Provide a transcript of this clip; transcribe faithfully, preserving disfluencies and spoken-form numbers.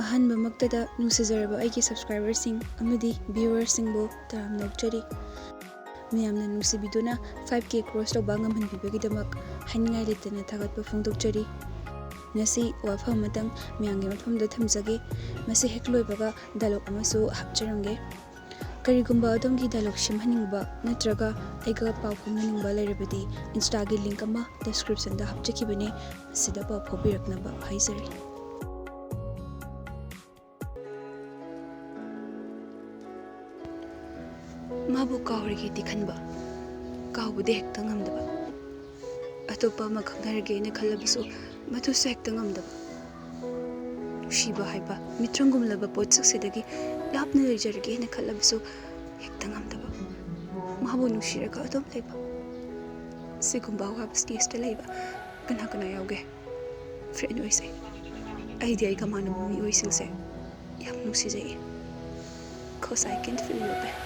ꯑꯍꯥꯟꯕꯃꯛꯇꯗ ꯅꯨꯡꯁꯤꯖꯔꯕ ꯑꯩꯒꯤ subscriberꯁꯤꯡ ꯑꯃꯗꯤ viewerꯁꯤꯡꯕꯨ ꯇꯔꯥꯝꯅ ꯑꯣꯛꯆꯔꯤ꯫ ꯃꯌꯥꯝꯅ ꯅꯨꯡꯁꯤꯕꯤꯗꯨꯅ five K cross ꯇꯧꯕ ꯉꯝꯍꯟꯕꯤꯕꯒꯤꯗꯃꯛ ꯍꯥꯏꯅꯤꯡꯉꯥꯏ ꯂꯩꯇꯅ ꯊꯥꯒꯠꯄ ꯐꯣꯡꯗꯣꯛꯆꯔꯤ꯫ ꯉꯁꯤ ꯋꯥꯐꯝ ꯑꯃꯇꯪ ꯃꯌꯥꯝꯒꯤ ꯃꯐꯝꯗ ꯊꯝꯖꯒꯦ꯫ ꯃꯁꯤ ꯍꯦꯛ ꯂꯣꯏꯕꯒ dialogue ꯑꯃꯁꯨ ꯍꯥꯞꯆꯔꯝꯒꯦ꯫ ꯀꯔꯤꯒꯨꯝꯕ ꯑꯗꯣꯝꯒꯤ dialogue ꯁꯦꯝꯍꯟꯅꯤꯡꯕ ꯅꯠꯇ꯭ꯔꯒ ꯑꯩꯒ ꯄꯥꯎ ꯐꯥꯎꯅꯅꯤꯡꯕ ꯂꯩꯔꯕꯗꯤ Instaꯒꯤ link ꯑꯃ descriptionꯗ ꯍꯥꯞꯆꯈꯤꯕꯅꯦ, ꯃꯁꯤꯗ ꯄꯥꯎ ꯐꯥꯎꯕꯤꯔꯛꯅꯕ ꯍꯥꯏꯖꯔꯤ꯫ ꯃꯥꯕꯨ ꯀꯥꯎꯔꯒꯦꯗꯤ ꯈꯟꯕ, ꯀꯥꯎꯕꯗꯤ ꯍꯦꯛꯇ ꯉꯝꯗꯕ꯫ ꯑꯇꯣꯞꯄ ꯑꯃ ꯈꯪꯅꯔꯒꯦꯅ ꯈꯜꯂꯕꯁꯨ ꯃꯗꯨꯁꯨ ꯍꯦꯛꯇ ꯉꯝꯗꯕ꯫ ꯅꯨꯡꯁꯤꯕ ꯍꯥꯏꯕ ꯃꯤꯇ꯭ꯔꯪꯒꯨꯝꯂꯕ ꯄꯣꯠꯁꯛꯁꯤꯗꯒꯤ ꯂꯥꯞꯅ ꯂꯩꯖꯔꯒꯦꯅ ꯈꯜꯂꯕꯁꯨ ꯍꯦꯛꯇ ꯉꯝꯗꯕ꯫ ꯃꯥꯕꯨ ꯅꯨꯡꯁꯤꯔꯒ ꯑꯗꯨꯝ ꯂꯩꯕ꯫ ꯁꯤꯒꯨꯝꯕ ꯑꯋꯥꯕ stageꯇ ꯂꯩꯕ ꯀꯅꯥ ꯀꯅꯥ ꯌꯥꯎꯒꯦ? Friend ꯑꯣꯏꯁꯦ꯫ ꯑꯩꯗꯤ ꯑꯩꯒ ꯃꯥꯟꯅꯕ ꯃꯤꯑꯣꯏꯁꯤꯡꯁꯦ ꯌꯥꯝ ꯅꯨꯡꯁꯤꯖꯩꯌꯦ꯫ 'Cause I can feel your pain.